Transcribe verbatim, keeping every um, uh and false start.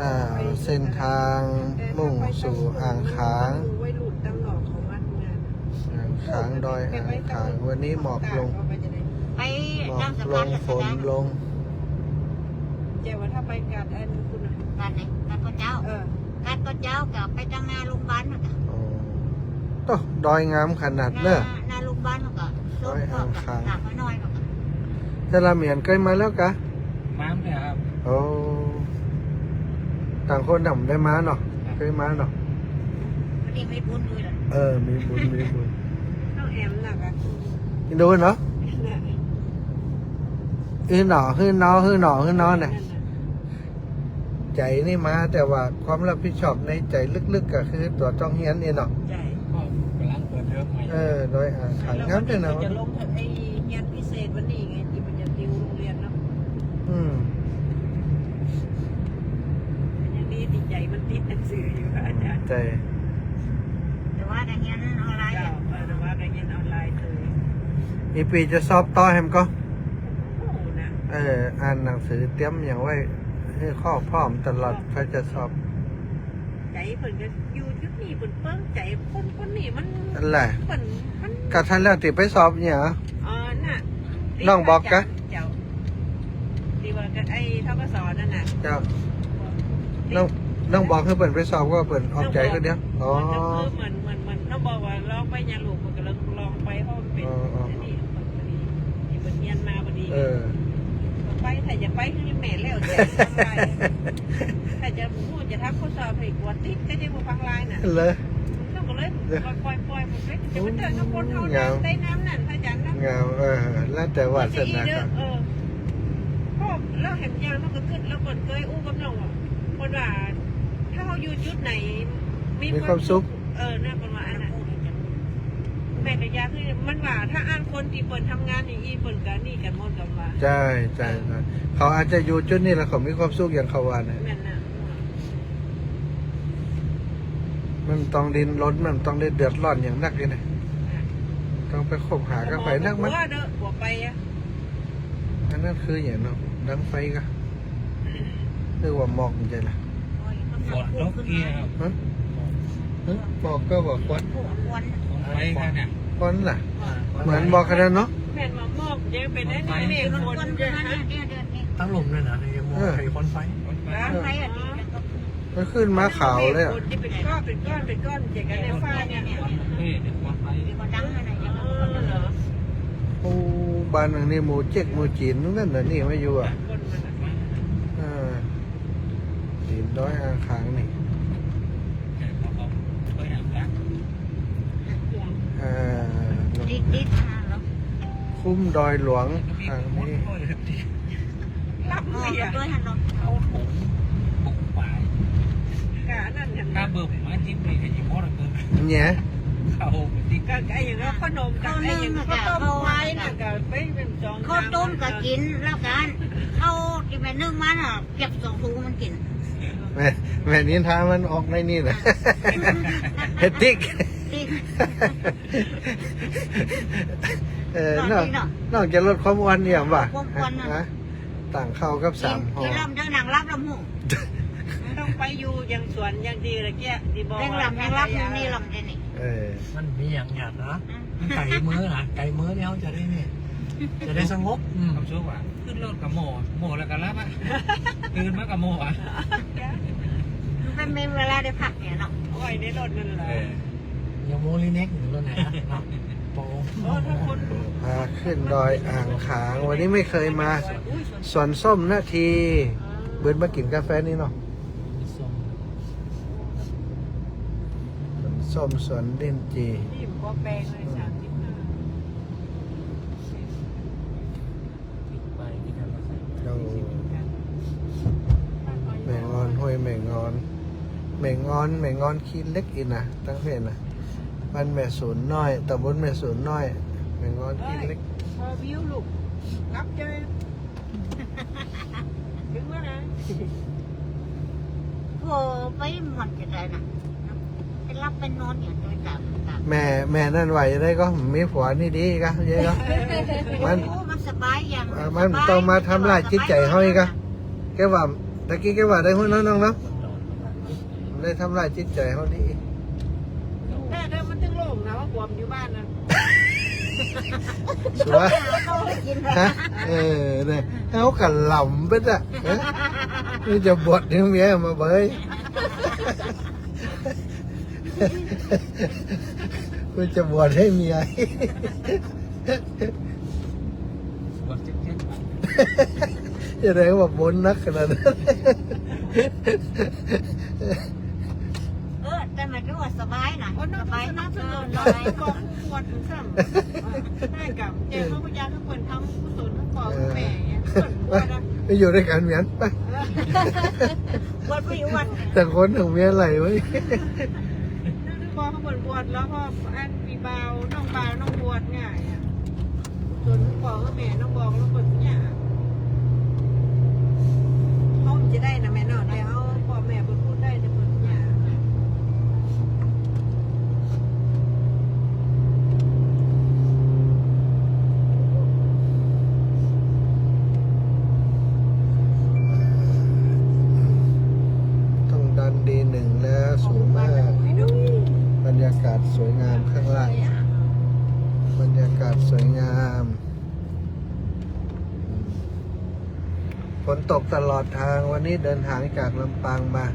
อ่า เส้นทางมุ่งสู่อ่างขาง อ่างขาง ดอยอ่างขาง วันนี้หมอกลง ไป หมอกลง ฝนลง เจ้าว่าถ้าไปกาดอันคุณน่ะ กาดไหน กาดเกล้าเจ้า เออ กาดเกล้าเจ้าก็ไปตางหน้าโรงพยาบาลนั่นน่ะ อ๋อ โต๊ะ ดอยงามขนาดเนอะ หน้า หน้าโรงพยาบาลมันก็ ดอยอ่างขาง ตางน้อยมันก็ แต่ละเหมียนเกยมาแล้วกะ มาแล้วครับ โอ้ ต่างคนต่างได้มาเนาะ ครับ เกยมาเนาะ วันนี้มีบุญด้วยเหรอ เออ มีบุญ มีบุญ น้องแอมน่ะกะ ดูเนาะ น่ะ หื้อหนอ หื้อหนอ หื้อหนอ หื้อหนอเนี่ย นั่นน่ะ ใจ๋นี่มา แต่ว่าความรับผิดชอบในใจ๋ลึกๆ ก็คือตั๋วต้องเฮียนนี่เนาะ ใช่ ก็กำลังเปิดเทอมใหม่ เออ ดอยอ่างขาง งามด้วยนะ จะลงไอ้เฮียนพิเศษวันนี้ไง ตี้มันจะติวโรงเรียนเนาะ อืม ยังดีตี้ใจ๋มันติดหนังสืออยู่ อาจ๋ารย์ ใจ๋ แต่ว่าได้เฮียนออนไลน์ เจ้า เออ แต่ว่าได้เฮียนออนไลน์เลย อีกปี๋จะสอบต่อแหมก่อ โอ้โห นะ เออ อ่านหนังสือเตรียมหยังไว้ หื้อข้อพร้อมตลอด พร้อม ถ้าจะสอบ ใจ๋เปิ้นก็อยู่จุดนี้เปิ้นเปิ้งใจ๋ คน คนนี้มัน นั่นแหละ เปิ้น มัน ก็ถ้าแล้วตี้ไปสอบเนี่ยเหรอ อ๋อ น่ะ น้องบอกกะ เจ้า ตี้ว่าก็ไอ้ ธ.ก.ส. นั่นน่ะ เจ้า น้อง น้องบอกหื้อเปิ้นไปสอบ ก็เปิ้นออกใจ๋คนเดียว อ๋อ ก็คือเหมือน เหมือน เหมือนน้องบอกว่าลองไปเนี่ยลูก เปิ้นก็เลยลองไป เพราะมันเป๋น อ๋อ อ๋อ อันนี้ พอดี ตี้เปิ้นเฮียนมาพอดี เออ ไป ถ้าจะไปคือแม่แล้ว จะไป ถ้าจะฮู้จะทำข้อสอบหื้อกั๋วติด ก็จะบ่ฟังไลน์น่ะ เหรอ น้องก็เลย เหรอ ปล่อย ปล่อย ปล่อยมันไป จะไปเติมน้ำฝนเฮา โอ้ งาม ได้น้ำนั่น อาจ๋ารย์นะ งาม เออ แล้วแต่วาสนา เออ ก็แล้วแหมอย่างน้องก็กึ๊ด แล้วเปิ้นเกยอู้กับน้องว่า เปิ้นว่า ถ้าเฮาอยู่จุดไหน มี มีความสุข เออ น่ะ เปิ้นว่าอันนั้น แม่ก็อยากหื้อ มันว่าถ้าอันคนตี้เปิ้นทำงานอย่างอี้ เปิ้นก็นี่กั๋นหมด ก็ว่า ใช่ ใช่ ใช่ เขาอาจจะอยู่จุดนี้แล้วเขามีความสุขอย่างเขาว่าน่ะ แม่นน่ะ มันต้องดิ้นรน มันต้องได้เดือดร้อนอย่างนักเลยนะ อ่ะ ต้องไปคบหากับใผนักมัน บ่เด้อ บ่ไปอะ อันนั้นคืออย่างเนาะ ดังไฟกะ หรือว่าหมอกมันใจ๋ล่ะ ฝนตกเนี่ยครับ ฮะ ฮะ หมอกก็บอกควัน ควัน ควันไฟครับเนี่ย ควันล่ะ อ่า เหมือนหมอกขนาดเนาะ แม่นว่าหมอกยังเป๋นได้ ควันไฟ เมฆฝน ควันไฟ เนี่ยนะ เนี่ย เนี่ย เนี่ย ตั้งลมเลยนะ เนี่ยหมอก เออ ไฟ ควันไฟ ควันไฟ ควันไฟอะ ดีจังก็ มันขึ้นมาขาวเลยอะ เมฆฝนตี้เป๋นก้อน เป๋นก้อน เป๋นก้อน เจ๋งกันในฟ้าเนี่ย เนี่ย เนี่ย ควันไฟ เดี๋ยวก็ดังอะไรอย่างเงี้ย เออ เหรอ โอ้ บ้านหลังนี้หมู่เจ๊กหมู่จีนทั้งนั้นน่ะนี่มาอยู่อะ คนมันอะ เออ ตีนดอยอ่างขางนี่ เออ ติดๆ มาเนาะ คุ้มดอยหลวงทางนี้ ลำ อ๋อ เลีย ด้วยหันเนาะ เอาถุง ถุงไป กะอันนั้นหัน ถ้าเบิ่มมาจิ้มนี่ เห็นอยู่หมดอะเบิ่ม เนี่ย เอาไปติด กะ กะอย่างนั้น ขนม กะ ข้าวนึ่ง ไอ้อย่าง กะ ข้าวต้ม ข้าว ควายน่ะ กะไปเป็นจอง ข้าวต้มกะกิ๋นแล้วกั๋น ข้าวตี้แม่นึ่งมาน่ะ เก็บสองถุงมันกิ๋น แม่ แม่นินทามันออกในนี่แหละ เฮ็ดติ๊ก ติ๊ก เออ น้อง น้องจะลดความอ้วนเนี่ยบ่ะ ความอ้วนน่ะ ฮะ ต่างข้าวกับสามห่อ กิ๋นลำเดียวนั่งหลับลำหู ต้องไปอยู่อย่างสวนอย่างดีละเกี้ย ตี้บอก แม่งลำ แม่งลำ นี่ลำเดียวนี่ เออ มันมีอย่างหยาดนะ อืม มันไก๋มื้อนะ ไก๋มื้อเนี่ยจะได้นี่ จะได้สงบ อืม ความสุขอะ ขึ้นรถกะหมอ หมอแล้วกะหลับอะ ตื่นมากะหมออะ มันเป็นเวลาได้พักเนี่ยเนาะ เอาไว้ในรถนั่นแหละ เออ ยังโมลีเน็กอยู่รถไหนนะ เนาะ โป โอ้ ถ้าคน พาขึ้นดอยอ่างขาง วันนี้ไม่เคยมา อุ้ย สวนส้มนาที เปิ้นมากิ๋นกาแฟนี่เนาะ ส้ม สวนส้ม สวนลิ้นจี่ นี่มันก็แปลงเลย อืม สามสิบห้า โอ้ แม่งอน ห้วยแม่งอน แม่งอน แม่งอนขี้เหล็กอีกนะ ตังเพ่นนะ บ้านแม่สูนน้อย ตำบลแม่สูนน้อย แม่งอนขี้เหล็ก เออ วิวลูก กลับเจ้า ถึงแล้วนะ โอ้ ไปหมดจะได้นะ ไปหลับไปนอนอย่างโดยตาม แม่ แม่นั่นว่าจะได้ก็มีผัวนี่ดีกะ เย้ก็ มัน โอ้ มันสบายอย่าง เออ มัน สบาย ต้องมาทำร้ายจิตใจ๋เฮาอีกกะ แกว่า ตะกี้แกว่าได้หั้นเนาะน้องเนาะ ได้ทำร้ายจิตใจ๋เฮาดี แต่เดิมมันตึงโล่งนะ ว่าความอยู่บ้านนะ ชัวร์ ฮะ เออ เนี่ย เฮากะหล่ำไปจ้ะ ฮะ นี่จะบวชหื้อเมียมาเบย กูจะบวชหื้อเมีย บวชเจ็ดๆ จะได้ว่าบนนักขนาดนั้น เออ แต่มันก็ว่าสบายนะ โอ้ น่าจะ สบาย สนับสนุน เออ สบาย บอกผู้บวชถึงซ้ำ เออ ได้กะ แจกเขาก็อยากหื้อเปิ้นทำกุศลหื้อป้อหื้อแม่เนี่ย เปิ้นบวชอะ ไปอยู่ด้วยกันเหมือน ไป เออ บวชไปอยู่วัด แต่คนของเมียไหลเว้ย นึกว่าเขาเปิ้นบวชแล้วก็อันปีบ่าว น้องบ่าว น้องบวชง่ายอะ ส่วนป้อหื้อแม่น้องบอกแล้วเปิ้นเนี่ย เขาจะได้นะแม่เนาะ แต่เอาป้อแม่เปิ้นพูดได้แต่เปิ้นเนี่ย ต้องดัน ดีหนึ่ง นะ สูงมาก บรรยากาศสวยงามข้างล่าง บรรยากาศสวยงาม ฝนตกตลอดทาง วันนี้เดินทางจากลำปางมา